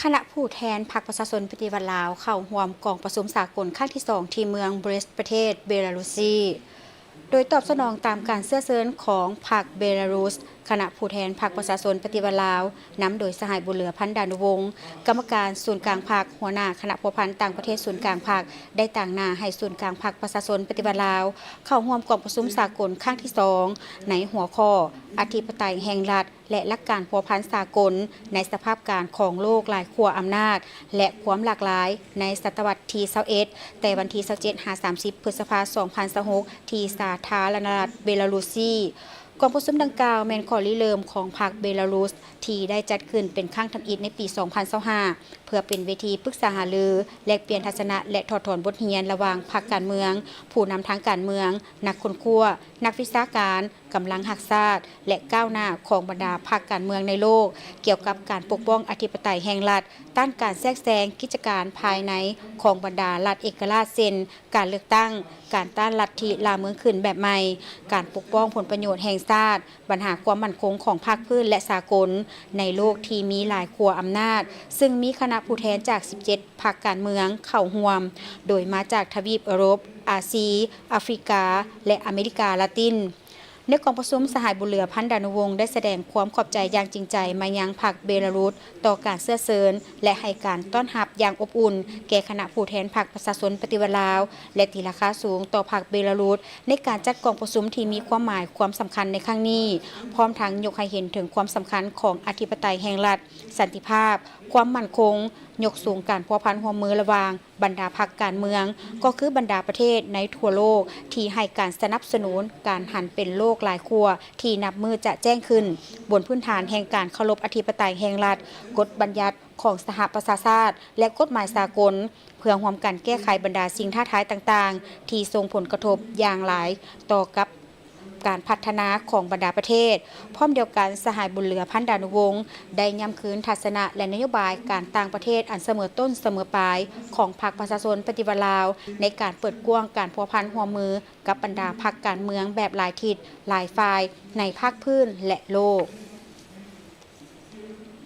ຄະນະຜູ້ແທນພັກປະຊາຊົນປະຕິວັດລາວ ເຂົ້າຮ່ວມກອງປະຊຸມສາກົນຄັ້ງທີສອງ ທີ່ເມືອງເບຣສ ປະເທດເບລາຣຸສ. ໂດຍຕອບສະໜອງຕາມການເຊື້ອເຊີນຂອງພັກເບລາຣຸສ, ຄະນະຜູ້ແທນພັກປະຊາຊົນປະຕິວັດລາວ ນຳໂດຍສະຫາຍ ບຸນເຫຼືອ ພັນດານຸວົງ ກຳມະການສູນກາງພັກ, ຫົວໜ້າຄະນະພົວພັນຕ່າງປະເທດສູນກາງພັກ ໄດ້ຕາງໜ້າໃຫ້ສູນກາງພັກປະຊາຊົນປະຕິວັດລາວ ເຂົ້າຮ່ວມກອງປະຊຸມສາກົນຄັ້ງທີສອງ ໃນຫົວຂໍ້ ອະທິປະໄຕແຫ່ງລັດ ແລະ ຫຼັກການພົວພັນສາກົນ ໃນສະພາບການຂອງໂລກຫຼາຍຂົ້ວອຳນາດ ແລະ ຄວາມຫຼາກຫຼາຍໃນສະຕະວັດທີຊາວເອັດ ແຕ່ວັນທີຊາວເຈັດ ຫາ ສາມສິບ ພຶດສະພາ ສອງພັນຊາວຫົກ ທີ່ສາທາລະນະລັດເບລາຣຸສ. ກອງປະຊຸມດັ່ງກ່າວແມ່ນຂໍ້ລິເລີ່ມຂອງພັກເບລາຣຸສ ທີ່ໄດ້ຈັດຂຶ້ນເປັນຄັ້ງທຳອິດໃນປີສອງພັນຊາວຫ້າ ເພື່ອເປັນເວທີປຶກສາຫາລື, ແລກປ່ຽນທັດສະນະ ແລະ ຖອດຖອນບົດຮຽນລະຫວ່າງພັກການເມືອງ, ຜູ້ນຳທາງການເມືອງ, ນັກຄົ້ນຄວ້າ, ນັກວິຊາການ, ກຳລັງຮັກຊາດ ແລະ ກ້າວໜ້າຂອງບັນດາພັກການເມືອງໃນໂລກ ກ່ຽວກັບການປົກປ້ອງອະທິປະໄຕແຫ່ງລັດ, ຕ້ານການແຊກແຊງກິດຈະການພາຍໃນຂອງບັນດາລັດເອກະລາດ ເຊັ່ນ ການເລືອກຕັ້ງ, ການຕ້ານລັດທິລ່າເມືອງຂຶ້ນແບບໃໝ່, ການປົກປ້ອງຜົນປະໂຫຍດແຫ່ງຊາດ, ບັນຫາຄວາມໝັ້ນຄົງຂອງພາກພື້ນ ແລະ ສາກົນ ໃນໂລກທີ່ມີຫຼາຍຂົ້ວອຳນາດ, ຊຶ່ງມີຄະນະຜູ້ແທນຈາກສິບເຈັດພັກການເມືອງເຂົ້າຮ່ວມ, ໂດຍມາຈາກທະວີບເອີຣົບ, ອາຊີ, ອາຟຣິກາ ແລະ ອາເມລິກາລາຕິນ. ໃນກອງປະຊຸມ, ສະຫາຍ ບຸນເຫຼືອ ພັນດານຸວົງ ໄດ້ສະແດງຄວາມຂອບໃຈຢ່າງຈິງໃຈມາຍັງພັກເບລາຣຸສ ຕໍ່ການເຊື້ອເຊີນ ແລະ ໃຫ້ການຕ້ອນຮັບຢ່າງອົບອຸ່ນແກ່ຄະນະຜູ້ແທນພັກປະຊາຊົນປະຕິວັດລາວ ແລະ ຕີລາຄາສູງຕໍ່ພັກເບລາຣຸສ ໃນການຈັດກອງປະຊຸມທີ່ມີຄວາມໝາຍຄວາມສຳຄັນໃນຄັ້ງນີ້, ພ້ອມທັງຍົກໃຫ້ເຫັນເຖິງຄວາມສຳຄັນຂອງອະທິປະໄຕແຫ່ງລັດ, ສັນຕິພາບ, ຄວາມໝັ້ນຄົງ, ຍົກສູງການພົວພັນຮ່ວມມືລະຫວ່າງ ບັນດາພັກການເມືອງ ກໍຄືບັນດາປະເທດໃນທົ່ວໂລກ ທີ່ໃຫ້ການສະໜັບສະໜູນການຫັນເປັນໂລກຫຼາຍຂົ້ວທີ່ນັບມື້ຈະແຈ້ງຂຶ້ນ, ບົນພື້ນຖານແຫ່ງການເຄົາລົບອະທິປະໄຕແຫ່ງລັດ, ກົດບັນຍັດຂອງສະຫະປະຊາຊາດ ແລະ ກົດໝາຍສາກົນ, ເພື່ອຮ່ວມກັນແກ້ໄຂບັນດາສິ່ງທ້າທາຍຕ່າງໆ ທີ່ສົ່ງຜົນກະທົບຢ່າງຫຼາຍຕໍ່ກັບ ການພັດທະນາຂອງບັນດາປະເທດ. ພ້ອມດຽວກັນ, ສະຫາຍ ບຸນເຫຼືອ ພັນດານຸວົງ ໄດ້ຢ້ຳຄືນທັດສະນະ ແລະ ນະໂຍບາຍການຕ່າງປະເທດອັນສະເໝີຕົ້ນສະເໝີປາຍຂອງພັກປະຊາຊົນປະຕິວັດລາວ ໃນການເປີດກວ້າງການພົວພັນຮ່ວມມືກັບບັນດາພັກການເມືອງແບບຫຼາຍທິດ, ຫຼາຍຝ່າຍ, ໃນພາກພື້ນ ແລະ ໂລກ.